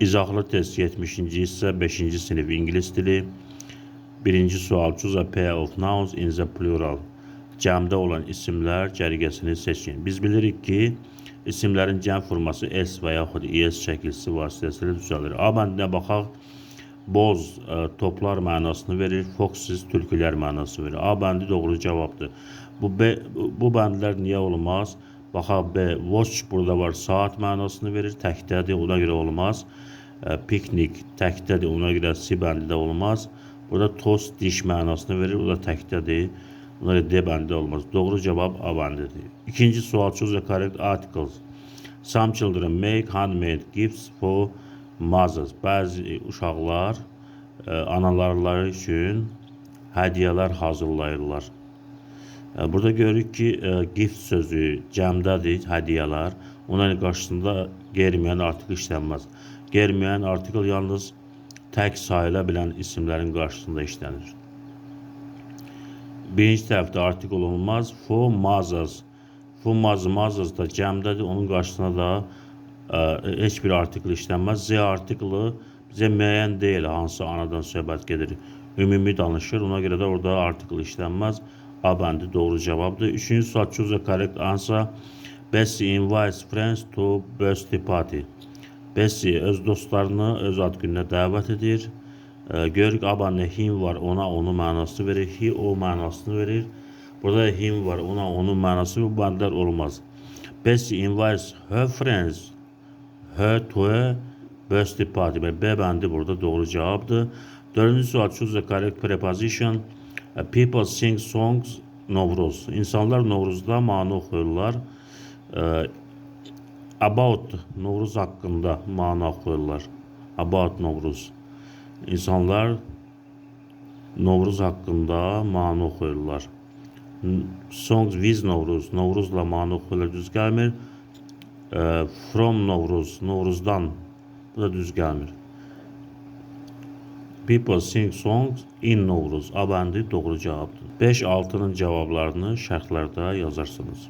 İzahlı test 70-ci hissə, 5-ci sinif ingilis dili. Birinci sual: Choose a pair of nouns in the plural. Cəmdə olan isimlər cərgəsini seçin. Biz bilirik ki, isimlərin cəm forması S və yaxud ES şəkilsi vasitəsilə düzəlir. A bəndinə baxaq. Balls toplar mənasını verir, foxes tülkülər mənası verir. A bəndi doğru cavabdır. Bu B, bu bəndlər niyə olmaz? Baxaq B, watch burada var, saat mənasını verir, təkdədir, ona görə olmaz. Picnic təkdədir, ona görə C bəndi də olmaz. Burada toast diş mənasını verir, o da təkdədir. Ona görə D bəndi olmaz. Doğru cavab A bəndidir. İkinci sual: Choose the correct articles. Some children make handmade gifts for mothers. Bəzi uşaqlar analarları üçün hədiyyələr hazırlayırlar. Burada görürük ki, gift sözü cəmdədir, hədiyyələr. Ona qarşısında qeyri-müəyyən artikel işlənməz. Qeyri-müəyyən artikel yalnız tək sayıla bilən isimlərin qarşısında işlənir. Birinci tərəfdə artikel olmaz. For mothers. For mothers, mothers da cəmdədir. Onun qarşısına da heç bir artikel işlənməz. The artiklı bizə müəyyən deyil, hansı anadan söhbət gedir. Ümumi danışır. Ona görə də orada artikel işlənməz. A bəndi doğru cavabdır. Üçüncü sual: Choose the correct answer. Bessie invites friends to birthday party. Bessie öz dostlarını öz ad gününə dəvət edir. Görürük, A bəndində him var, ona, onu mənası verir. He, o mənasını verir. Burada da him var, ona, onun mənası, bu bəndlər olmaz. Bessie invites her friends her to a birthday party. B bəndi burada doğru cavabdır. Dördüncü sual: Choose the correct preposition. People sing songs Novruz. İnsanlar Novruzda mahnı oxuyurlar. About Novruz haqqında mahnı oxuyurlar. About Novruz. İnsanlar Novruz haqqında mahnı oxuyurlar. Songs with Novruz. Novruzla mahnı oxuyurlar, düz gəlmir. From Novruz. Novruzdan. Bu da düz gəlmir. People sing songs in Novruz. A bəndi doğru cavabdır. 5-6-nın cavablarını şərhlərdə yazarsınız.